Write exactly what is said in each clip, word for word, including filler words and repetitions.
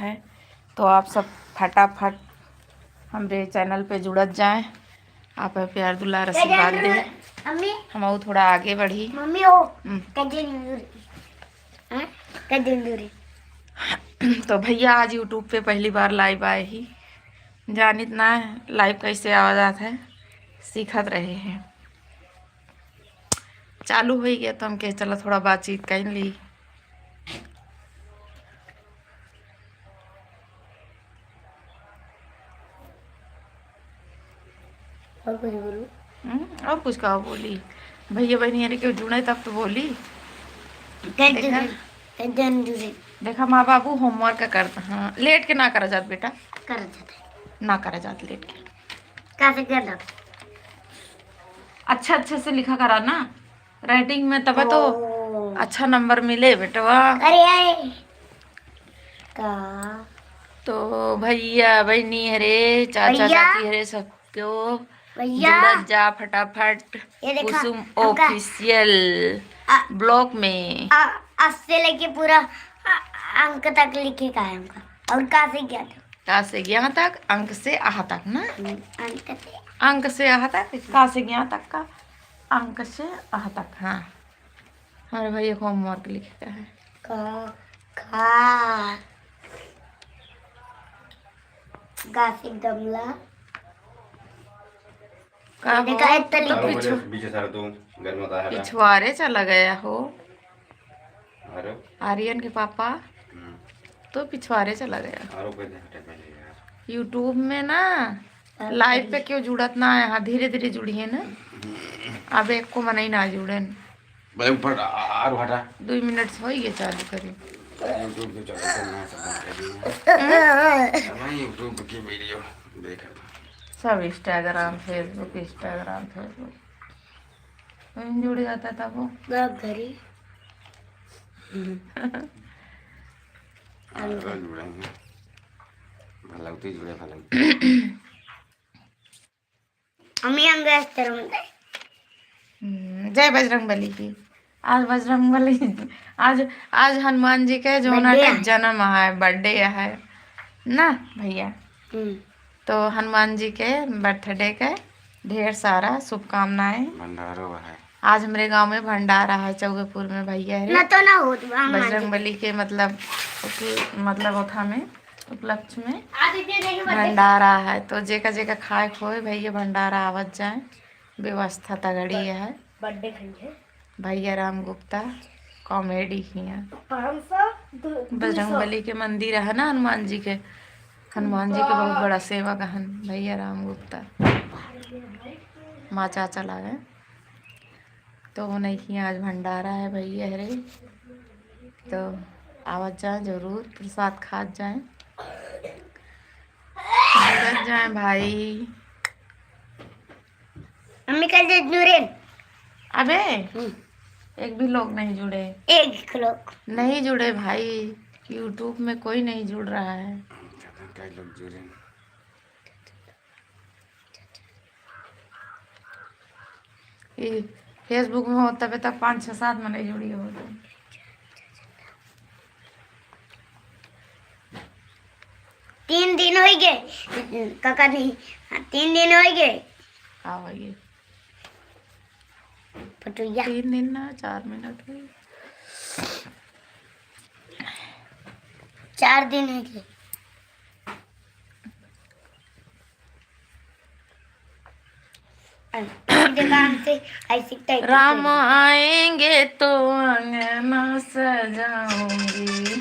है। तो आप सब फटाफट हमरे चैनल पे जुड़त जाएं, आप प्यार दुलार आशीर्वाद दे। अम्मी। हम थोड़ा आगे बढ़ी। मम्मी हो। हम्म। कजन दूरी। हाँ? कजन दूरी। तो भैया आज यूट्यूब पे पहली बार लाइव आए ही, जानित ना है लाइव कैसे आवा जात है, सीखत रहे हैं। चालू हो गया तो हम कहे चला थोड़ा बातचीत कर ली। और कुछ बोलू? हम्म, और कुछ का बोली? भैया बहनी अरे क्यों जुड़े तब तो बोली। देखा? देखा माँ बाबू होमवर्क करता, हाँ लेट के ना करा जात बेटा। करा जात है। ना करा जात लेट के। कैसे कर दो? अच्छा अच्छे से लिखा करा ना राइटिंग में, तबे तो ओ। अच्छा नंबर मिले बेटवा। अरे आए। का? तो भैया बहनी हरे, चाचा भैया। चाची हरे, सबको भैया। जुड़त जा फटाफट। ये देखा, कुसुम हमका ऑफिशियल आ, ब्लॉग में। आ, अ से लेके पूरा आ, अंक तक लिखे का है हमका। और का से क्या था? का से ज्ञा तक, अंक से आह तक ना? हम्म, अंक से। अंक से आह तक, का से ज्ञा तक का, अंक से आह तक, हाँ। हमारे भैया को होमवर्क लिखे का है। का, का, का से गमला। का देखा हो, है तली। तो अरे पिछु-, पीछे सारा तू घर में होता है। पिछुआरे चला गया हो। अरे। आर्यन के पापा। हम्म। तो पिछुआरे चला गया। अरे कोई नहीं हटे पहले यार। YouTube में ना, अरे लाइव पे क्यों जुड़त ना है? हाँ, धीरे धीरे जुड़िए ना। हम्म। अब एक को मनई ना जुड़न। भाई ऊपर आ-, आ-, आरो हटा। दो मिनट से होई गए चालू करी। YouTube पे चलो, तो मैं सब बंद कर दूंगा। हम्म? अब भाई YouTube की वीडियो देख। सब Instagram, Facebook, Instagram, Facebook। तो इन जुड़ जाता था वो। सब घरी। हाँ, जुड़ेंगे। भलौती जुड़े, भलौती। अम्मी हम गैस तेरे में। हम्म, जय बजरंग बली की। आज बजरंग बली, आज, आज हनुमान जी के जो ना birthday के है। जन्म है, birthday है ना भैया। हम्म। तो हनुमान जी के birthday के ढेर सारा शुभकामनाएं। भंडारो है। आज हमरे गांव में भंडारा है चौबेपुर में भैया रे। ना तो ना होत बा हनुमान जी। बजरंग बली के मतलब, मतलब ओथा में उपलक्ष्य में आज इतने देर के birthday। भंडारा है, तो जेका जेका खाए खोए भैया भंडारा आवत जाए, व्यवस्था तगड़ी है। Birthday खाई है। भैया राम गुप्ता comedy हिया। पाँच सौ, दो, बजरंग दो सौ। बली के मंदिर है ना हनुमान जी के, हनुमान जी के बहुत बड़ा सेवक हन भैया राम गुप्ता, माँ चाचा लागे। तो वो नहीं किया, आज भंडारा है भैया रे, तो आवत जाए जरूर, प्रसाद खात जाए, जुड़त जाए भाई। मम्मी कल दे जुड़े। अबे, हम्म। एक भी लोग नहीं जुड़े। एक लोग। नहीं जुड़े भाई, YouTube में कोई नहीं जुड़ रहा है। कई लोग जुड़े। ई Facebook में होता बे तब पाँच छः सात मनई जुड़ी होते। तीन दिन होइ गए, काका नहीं, हाँ, तीन दिन होइ गए। का होइ गए? पटुइया। तीन दिन ना, चार मिनट हुई। चार दिन होइ गए। देखा हमसे ऐसी type की राम करी। आएंगे तो अंगना सजाऊंगी।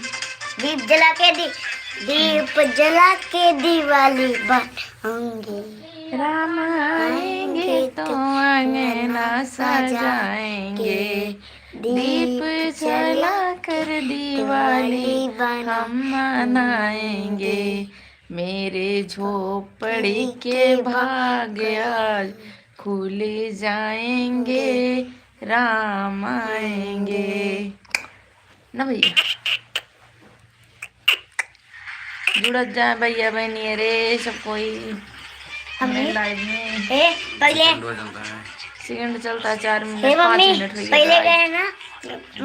दीप जला के दी-, दीप जला के दिवाली बनाऊंगी। राम आएंगे तो अंगना सजाएंगे। दीप जला कर दिवाली हम मनाएंगे। मेरे झोपड़ी के भाग आज खुल जाएंगे, राम आएंगे। ना भैया, जुड़त जाए भैया बहनी, अरे सब कोई हमें हमें live में। ए, पहले second चलता है। Second चलता है, चार मिनट, हे पाँच मम्मी, मिनट हुई पहले है। गए ना,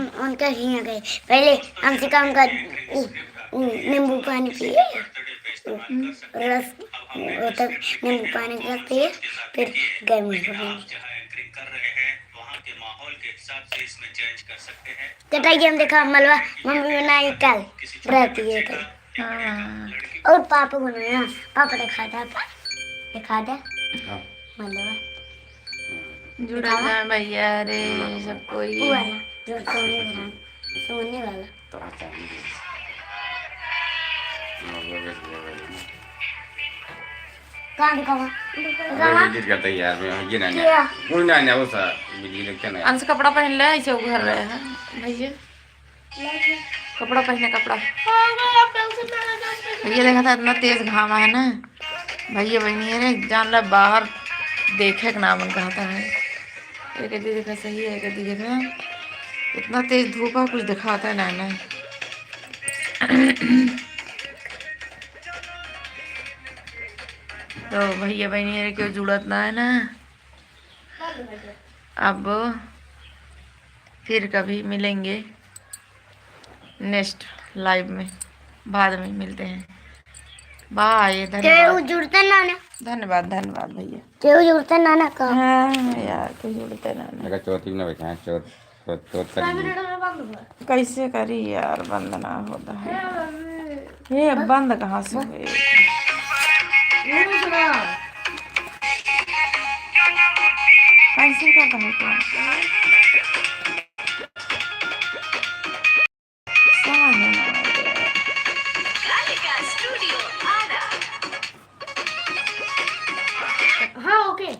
उन-, उनके हियाँ गए। पहले हमसे काम कर, उ-, नींबू पानी पिए, रस, वो तक नींबू पानी का रस पिए, फिर गए मुंह धोने। चटाई के हम देखा, मलवा मम्मी बनाई कल, रहती है कल। हाँ। और पापा बनाया, पापा दिखा दे, पापा दिखा दे। हाँ। मलवा। जुड़ा दिखावा। जा भैया रे, हाँ। सब कोई। वो वाला, जो सोने वाला, सोने वाला। तो हाँ, चाहिए। हाँ, वो भी, वो भी, वो भी। कहाँ दिखावा? अरे, दिखावा। ये दिख जाता है यार, मैं ये ना, ना। क्या? वो ना, ना, वो सा, ये दिखता ना। अंश कपड़ा पहन ले, ऐसे उघर रहे हैं, भैया। कपड़ा पहने, कपड़ा। भैया देखा था, इतना तेज घाम है ना, भैया बहनी है रे, जान ला बाहर देखे के नाम कहा था है। एक दी देखा सही है, एक दी देखा इतना तेज धूप है, कुछ दिखाता है ना, ना। तो भैया बहनी है, क्यों जुड़त ना है ना। अब फिर कभी मिलेंगे next live में, बाद में मिलते हैं। Bye, केहू धन्यवाद। जुड़ते ना ना। धन्यवाद, धन्यवाद भैया। केहू जुड़ते ना ना का। हाँ यार, केहू जुड़ते ना ना। देखा, चौथी में ना बैठा है, चौथ, चौथ, चौथ कर दी। कैसे करी यार, बंद ना होता है। ये बंद कहाँ से हुए? कैसे करता है क्या?